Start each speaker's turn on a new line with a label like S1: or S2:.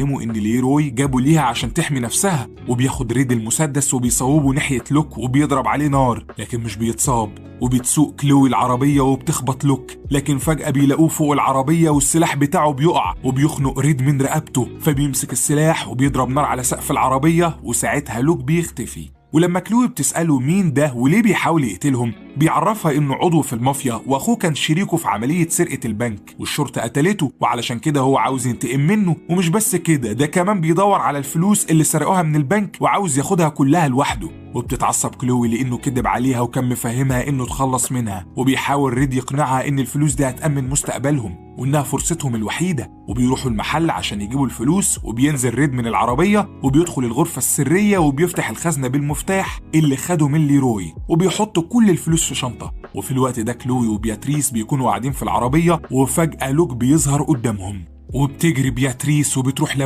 S1: وبتفهمه ان ليروي جابه ليها عشان تحمي نفسها. وبياخد ريد المسدس وبيصوبه ناحية لوك وبيضرب عليه نار لكن مش بيتصاب. وبتسوق كلوي العربية وبتخبط لوك، لكن فجأة بيلاقوه فوق العربية والسلاح بتاعه بيقع وبيخنق ريد من رقبته، فبيمسك السلاح وبيضرب نار على سقف العربية، وساعتها لوك بيختفي. ولما كلوي بتسأله مين ده وليه بيحاول يقتلهم، بيعرفها انه عضو في المافيا واخوه كان شريكه في عملية سرقة البنك والشرطة قتلته، وعلشان كده هو عاوز ينتقم منه. ومش بس كده، ده كمان بيدور على الفلوس اللي سرقوها من البنك وعاوز ياخدها كلها لوحده. وبتتعصب كلوي لانه كذب عليها وكان مفهمها انه اتخلص منها، وبيحاول ريد يقنعها ان الفلوس دي هتأمن مستقبلهم وانها فرصتهم الوحيدة. وبيروحوا المحل عشان يجيبوا الفلوس، وبينزل ريد من العربية وبيدخل الغرفة السرية وبيفتح الخزنة بالمفتاح اللي خده من ليروي وبيحط كل الفلوس في شنطة. وفي الوقت ده كلوي وبياتريس بيكونوا قاعدين في العربية، وفجأة لوك بيظهر قدامهم، وبتجري بياتريس وبتروح